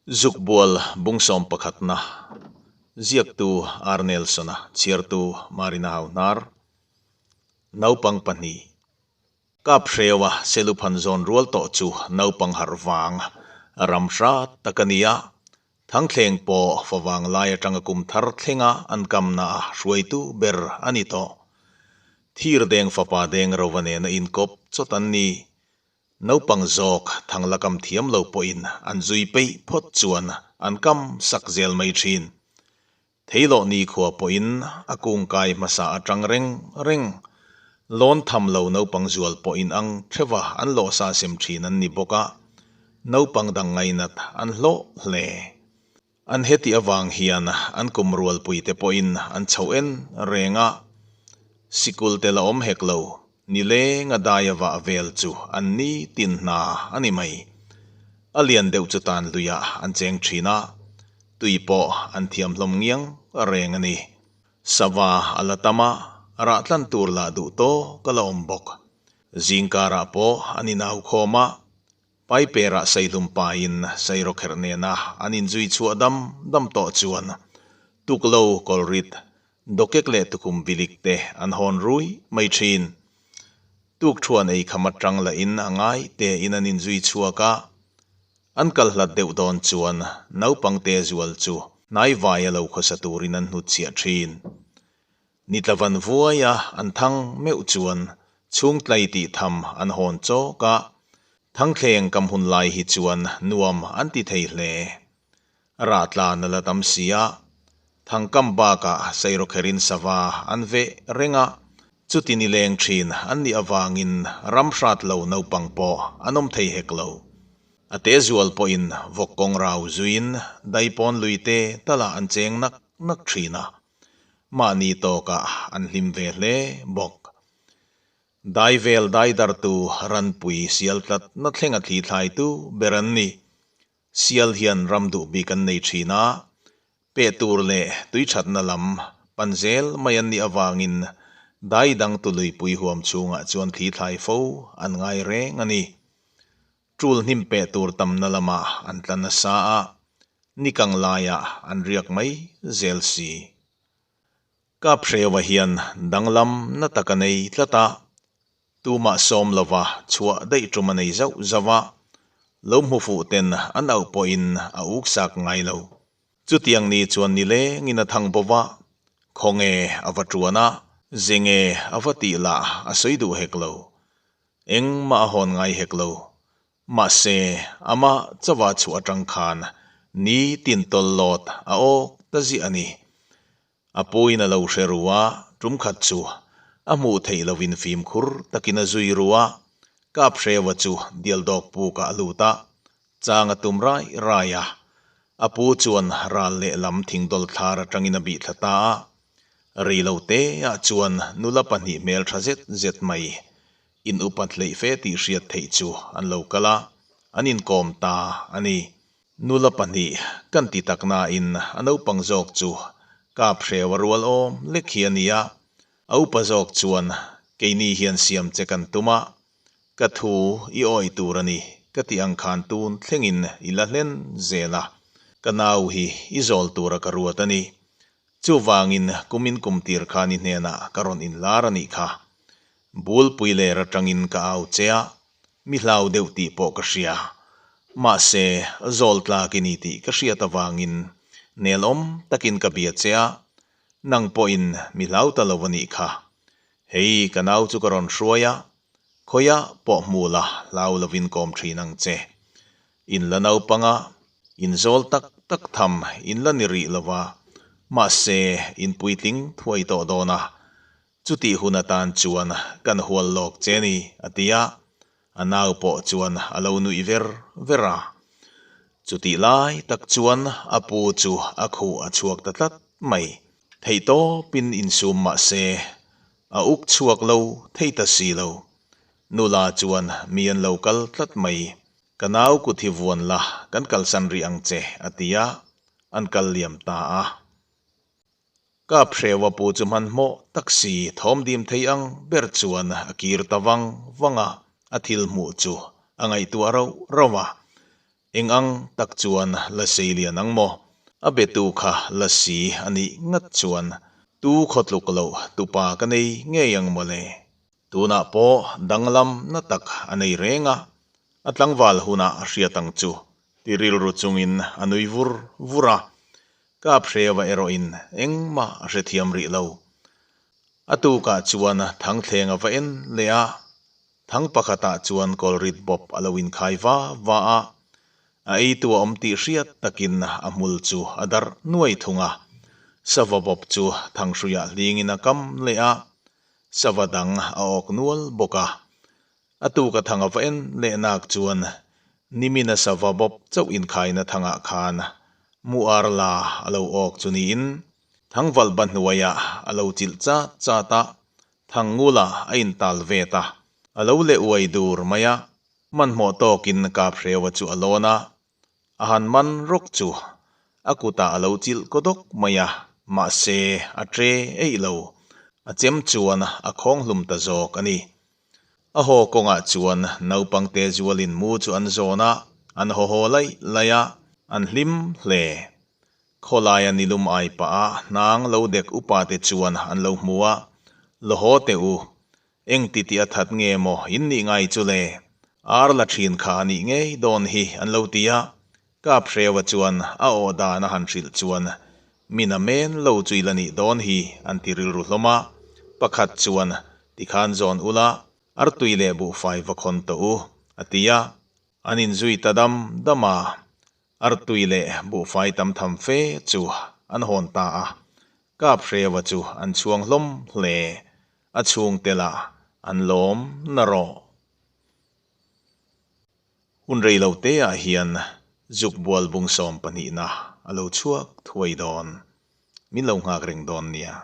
Zukbual bung sawmpakhatna, Ziaktu R. Nelson-a, chhiartu Marina Hauhnar, Naupang pahnih, Kap hreua Seluphan zawn rual tawh chu naupang harh vang ram hrat tak a ni a, Thangthleng pawh favang lai atanga kum thar thlenga an kamna a hruaitu ber a ni tawh. Thirdeng fapa deng rova nena inkawp chawt an ni. Naupang zawk thangla kam thiam lo pawhin an zui peih phawt chuan an kam sak zel mai thin. Theilawh nikhua pawhin a kungkai hmasa atang reng reng. Lawn tham lo naupang zual pawhin ang theuha an lawhsa sem thin an ni bawk a, naupang dang ngainat an hlawh hle. An heti avang hian an kum rualpuite pawhin an chho en reng a, sikul te la awm hek lo, nileng a dai a vah vel chu an ni tin hna a ni mai. A lian deuh chu tan luiah an cheng thin a, tui pawh an thiam hlawm ngiang reng a ni. Sava a la tam a, rah tlan tur lah duh tawk a la awm bawk. Zingkarah pawh an inau khawm a, Paiperah Saihlum pain Sairawkherh nena an inzui chhuah dam dam tawh chuan Tuklo, Kawlrit, Dawkek leh Tukhum vilik te an hawn rui mai thin. Tukthuan ei kham atang lahin a ngai tein an inzui chhuak a, an kal hlat deuh dawn chuan naupangte zual chu hnaivai a lo khawsa turin an hnutchhiah thin. Nitlavan vuaia an thang meuh chuan chhungtlai tih tham an hawn chawk a, thangthleng kam hun lai hi chuan nuam an ti thei hle. Rah tlan a la tam si a, thangkam bakah sairawkherin sava an veh reng a, chuti ni leng thin an nih avangin ram hrat lo naupang pawh an awm thei hek lo. A te zual pawhin vawk kawng rau zuiin daipawn lui te talah an cheng nak nak thin a, Mahni tawkah an hlim ve hle bawk. Dai vel dai dartu ranpui sial tlat na thlenga thli thlaitu ber an ni. Sial hian ram duh bik an nei thin a, peh tur leh tui thatna lam pan zel mai an nih avangin dai dang tuluipui huam chhungah chuan thli thlai fo an ngai reng a ni. Tul hnim peh tur tamna lamah an tla nasa a, nikang laiah an riak mai zel si. Kaphreuva hian danglam na tak a nei tlat a, tumah sawm lova chhuah daih tum a nei zauh zauh a, lo hmu fuh ten an auh pawhin a uksak ngai lo. Chutiang ni chuan nilengin a thang bo va, khawnge a va tuan a, zenge a va tih lah a sawi duh hek lo. Engmah a hawn ngai hek lo. Mahse, amah chauha chhuah atang khan ni tin tawl lawt a awk ta ziah a ni. A puin a lo hre ru a, tum khat chu a hmuh theih lovin fimkhur takin a zui ru a, Kaphreuva chu dial dawk pukah a lut a, chang a tum rai rai a. A pu chuan ral lehlam thingdawl thlar atangin a bih thla ta a, Rei lo te ah chuan nula pahnih hmel tha zet zet mai in upat hleih fe tih hriat theih chu an lo kal a, an inkawm ta a ni. Nula pahnih kan ti tak nain a naupang zawk chu kap hreu a rual awm lek hi a ni a, a upa zawk chuan keini hian siam che kan tum a, ka thu i awi tur a ni ka tih ang khan tun thlengin i la hlen zel a, ka nau hi i zawl tura ka ruat a ni. Chuvangin kumin kum tir khan i hnenah ka rawn inlar a nih kha. Bulpui ler atangin ka au che a, mi hlau deuh tih pawh ka hria. Mahse, zawl tlak i ni tih ka hriat avangin nelawm takin ka bia che a, nang pawhin mi hlau ta lo a nih kha. Hei ka nau chu ka rawn hruai a, khawiah pawh hmu la hlau lovin kawm thin ang che. In la naupanga in zawl tak tak tham in la ni rih lova, mahse in puitling thuai tawh dawn a, chutih hun atan chuan kan hual lawk che ni, a ti a, a nau pawh chuan a lo nuih ver ver a. Chutih lai tak chuan a pu chu a khuh a chhuak ta tlat mai. Theihtawpin insum mahse a uk chhuak lo thei ta si lo. Nula chuan mi an lo kal tlat mai. Ka nau kut hi vuan la, kan kalsan rih ang che, a ti a, an kal liam ta a. Kap Hreua pu chu hmanhmawh tak si thawm dim thei ang ber chuan a kir ta vang vang a, a thil hmuh chu a ngaihtuah rauh rauh a. Eng ang tak chuan la sei lian ang maw? A betu kha la si a nih ngat chuan tu khaw tluk loh tupa ka nei ngei ang maw le? Tunah pawh danglam na tak a nei reng a, a tlangval hunah a hriat ang chu ti rilru chungin a nui vur vur a. Kaphreva erawhin engmah a hrethiam rih lo. A tukah chuan thangthleng a va en leh a, Thang pakhatah chuan kawlrit bawp a lo inkhai va va a, a eitu a awm tih hriat takin a hmul chu a darh nuai thung a. Sava bawp chu thanghruiah hlingin a kam leh a, sava dang a awk nual bawk a. A tuka thang a va en leh nak chuan nimina sava bawp chauh inkhaina thangah khan mu ar la a lo awk chu niin thangvalhba hnuaiah a lo chilh chat chat a, Thangngula a intal ve ta. A lo leh uai dur mai a, hmanhmawh tawkin Kaphreuva chu a lawn a, a han man rawk chu a kutah a lo chilh kawdawk mai a, mahse a tre eih lo, a chem chuan a khawng hlum ta zawk a ni. A haw kawngah chuan naupangte zualin mu chu an zawn a, an haw haw laih laih a, an hlim hle. Khawlaia nilum ai pah a hnang lo dek upa te chuan an lo hmu a, Law teh u, eng ti tih a that nge maw in nih ngai chu le? Ar la thin kha a nih ngei dawn hi an lo ti a, Kaphreuva chuan a aw dan a han hrilh chuan min a men lo chu i la nih dawn hi an ti rilru hlawm a, pakhat chuan tikhan zawn ula artui leh buhfai va khawn tawh u a ti a, an inzui ta dam dam a. Artui leh buhfai tam tham fe chu an hawn ta a, Kaphreuva chu an chhuang hlawm hle, a chhungte lah an lawm na rawh. Hun rei lo te ah hian Zukbual bung sawm pahnihna a lo chhuak thuai dawn, min lo nghak reng dawn nia.